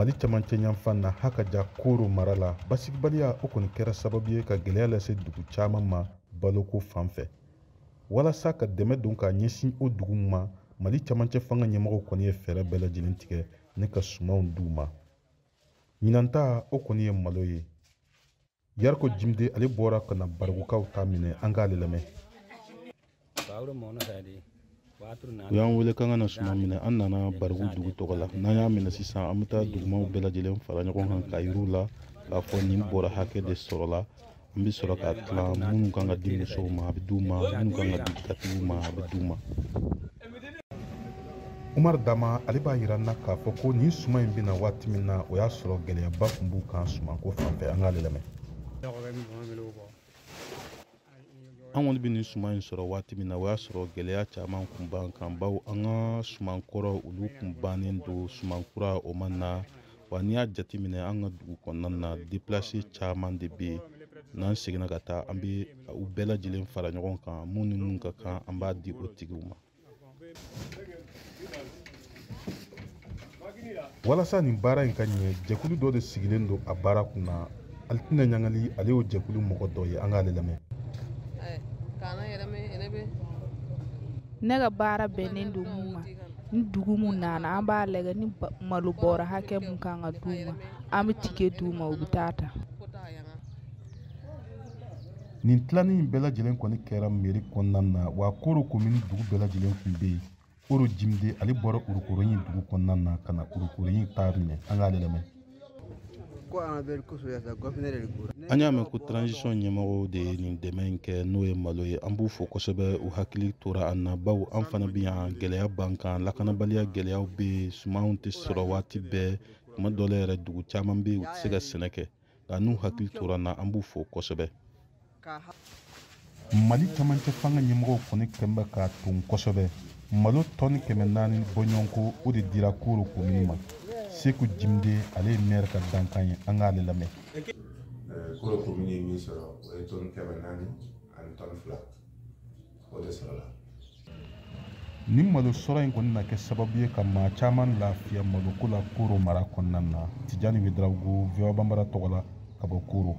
Mali camancɛ yanfan na Hakaja Koro mara la, basigibaliya o kɔni kɛra sababu ye ka gɛlɛya lase dugu caman ma baloko fan fɛ. Walasa ka dɛmɛ don k'a ɲɛsin o dugu ma, Mali camancɛ fanga ɲɛmɔgɔw kɔni ye fɛɛrɛ bɛɛ lajɛlen tigɛ ni ka sumanw d'u ma. Ɲinan ta o kɔni ye malo ye. Yariko Jimde ale bɔra ka na Baragukaw ta minɛ, an k'ale lamɛn. U y'an wele k'an ka na suman minɛ, an nana Baragu dugu tɔgɔ la. N'an y'a minɛ sisan, an bɛ taa dugumaw bɛɛ lajɛlen fara ɲɔgɔn kan k'a yir'u la k'a fɔ nin bɔrɛ hakɛ de sɔrɔla. An bɛ sɔrɔ k'a tilan minnu kan ka di musow ma, a bɛ d'u ma, minnu kan ka di gatigiw ma, a bɛ d'u ma. Umar Dama ale b'a yira n na k'a fɔ ko nin suman in bɛna waati min na, o y'a sɔrɔ gɛlɛyaba tun b'u kan sumanko fan fɛ. An k'ale lamɛn. An kɔni bɛ nin suman in sɔrɔ waati min na, o y'a sɔrɔ gɛlɛya caman kun b'an kan, bawo an ka suman kɔrɔ olu kun bannen don, suman kura o ma na. Wa n'i y'a jateminɛ an ka dugu kɔnɔna na, déplacé caman de bɛ yen. N'an seginna ka taa, an bɛ u bɛɛ lajɛlen fara ɲɔgɔn kan, mun ni mun ka kan, an b'a di o tigiw ma. Walasa nin baara in ka ɲɛ, jɛkulu dɔ de sigilen don a baara kunna. Alitina Ɲangali ale y'o jɛkulu mɔgɔ dɔ ye, an k'ale lamɛn. Ne ka baara bɛnnen don mun ma, ni dugu mun nana, an b'a lajɛ ni malo bɔra hakɛ mun kan ka d'u ma, an bɛ tike d'u ma, u bɛ taa ta. Nin tilanni in bɛɛ lajɛlen kɔni kɛra mairie kɔnɔna na, wa Koro komini dugu bɛɛ lajɛlen tun bɛ yen. Oro Jimde ale bɔra Urukoroyin dugu kɔnɔna na ka na Urukoroyin ta minɛ, an k'ale lamɛn. An y'a mɛn ko transition ɲɛmɔgɔw de ye nin dɛmɛ in kɛ, n'o ye malo ye. An b'u fo kosɛbɛ, u hakili tora an na, bawo an fana bɛ yan, gɛlɛya b'an kan, lakanabaliya gɛlɛyaw bɛ yen, sumanw tɛ sɔrɔ waati bɛɛ, tuma dɔ la yɛrɛ dugu caman bɛ yen u tɛ se ka sɛnɛ kɛ, nka n'u hakili tora an na, an b'u fo kosɛbɛ. Mali camancɛ fanga ɲɛmɔgɔw kɔni kɛn bɛ k'a ton kosɛbɛ. Malo tɔni 400 bɔɲɔgɔnko o de dira Koro komini ma. Seku Jimde ale ye maire ka dankan ye, an k'ale lamɛn. Koro komini ye min sɔrɔ, o ye tɔni 400 ani tɔni 2, o de sɔrɔla. Nin malo sɔrɔ in kɔni na kɛ sababu ye ka maa caman lafiya maloko la Koro mara kɔnɔna na. Tijani Ouedraogo, VOA Bambara tɔgɔ la ka bɔ Koro.